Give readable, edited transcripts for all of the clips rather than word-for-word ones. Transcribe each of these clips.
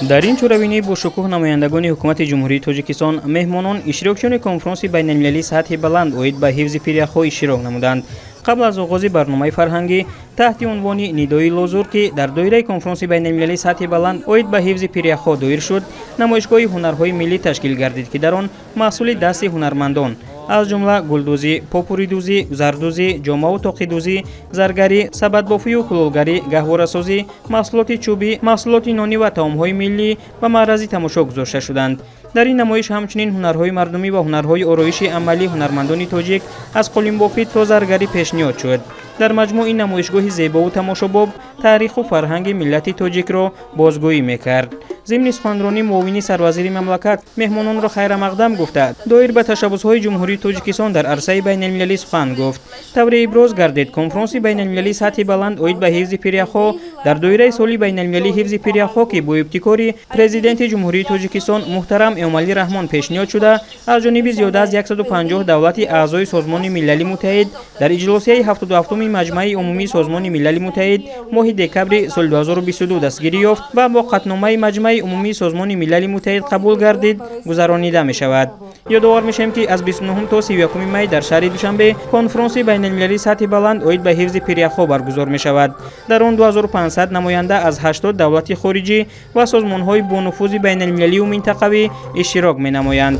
Дар ин чорабинии бошукӯҳ намояндагони ҳукумати Ҷумҳурии Тоҷикистон, меҳмонон, иштирокчиёни конфронси байналмилалии сатҳи баланд оид ба ҳифзи пиряхҳо иштирок намуданд. Қабл аз оғози барномаи фарҳангӣ таҳти унвони «Нидои лозур», ки дар доираи конфронси байналмилалии сатҳи баланд оид ба ҳифзи пиряхҳо доир шуд, намоишгоҳи ҳунарҳои миллӣ ташкил гардид, ки дар он маҳсули дасти ҳунармандон, аз ҷумла гулдӯзӣ, попуридӯзӣ, зардӯзӣ, ҷомаву тоқидӯзӣ, заргарӣ, сабадбофию кулолгарӣ, гаҳворасозӣ, маҳсулоти чӯбӣ, маҳсулоти нонӣ ва таомҳои миллӣ ба маърази тамошо гузошта шуданд. Дар ин намоиш ҳамчунин ҳунарҳои мардумӣ ва ҳунарҳои ороиши амалӣ ҳунармандони тоҷик аз қолинбофӣ то заргарӣ пешниҳод шуд. Дар маҷмӯъ ин намоишгоҳи зебову тамошобоб таъриху фарҳанги миллати тоҷикро бозгӯӣ мекард. Зимни суханронӣ муовини сарвазири мамлакат меҳмононро хайрамақдам гуфта, доир ба ташаббусҳои Ҷумҳурии Тоҷикистон дар арсаи байналмилалӣ сухан гуфт. Тавре иброз гардид, конфронси байналмилалии сатҳи баланд оид ба ҳифзи пиряхҳо дар доираи соли байналмилалии ҳифзи пиряхҳо, ки бо ибтикори Президенти Ҷумҳурии Тоҷикистон муҳтарам Эмомалӣ Раҳмон пешниҳод шуда, аз ҷониби зиёда аз 150 давлати аъзои Созмони Милали Муттаҳид дар иҷлосияи 77-уми Маҷмаи Умумии Созмони Милали Муттаҳид моҳи декабри соли 2022 дастгирӣ ёфт ва бо қатъномаи Маҷмаи Умумии Созмони Милали Муттаҳид қабул гардид, гузаронида мешавад. Ёдовар мешавем, ки аз 29 то 31 май дар шаҳри Душанбе конфронси байналмилалии сатҳи баланд оид ба ҳифзи пиряхҳо баргузор мешавад. Дар он 2500 намоянда аз 80 давлати хориҷӣ ва созмонҳои бонуфузи байналмилалию минтақавӣ иштирок менамоянд.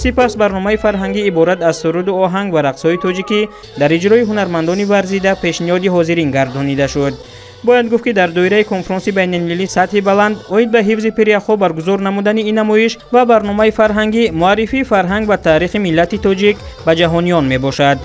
Сипас барномаи фарҳангӣ иборат аз суруду оҳанг ва рақсҳои тоҷикӣ дар иҷрои ҳунармандони варзида пешниҳоди ҳозирин гардонида шуд. Бояд гуфт, ки дар доираи конфронси байналмилалии сатҳи баланд оид ба ҳифзи пиряхҳо баргузор намудани ин намоиш ва барномаи фарҳангӣ муаррифии фарҳанг ва таърихи миллати тоҷик ба ҷаҳониён мебошад.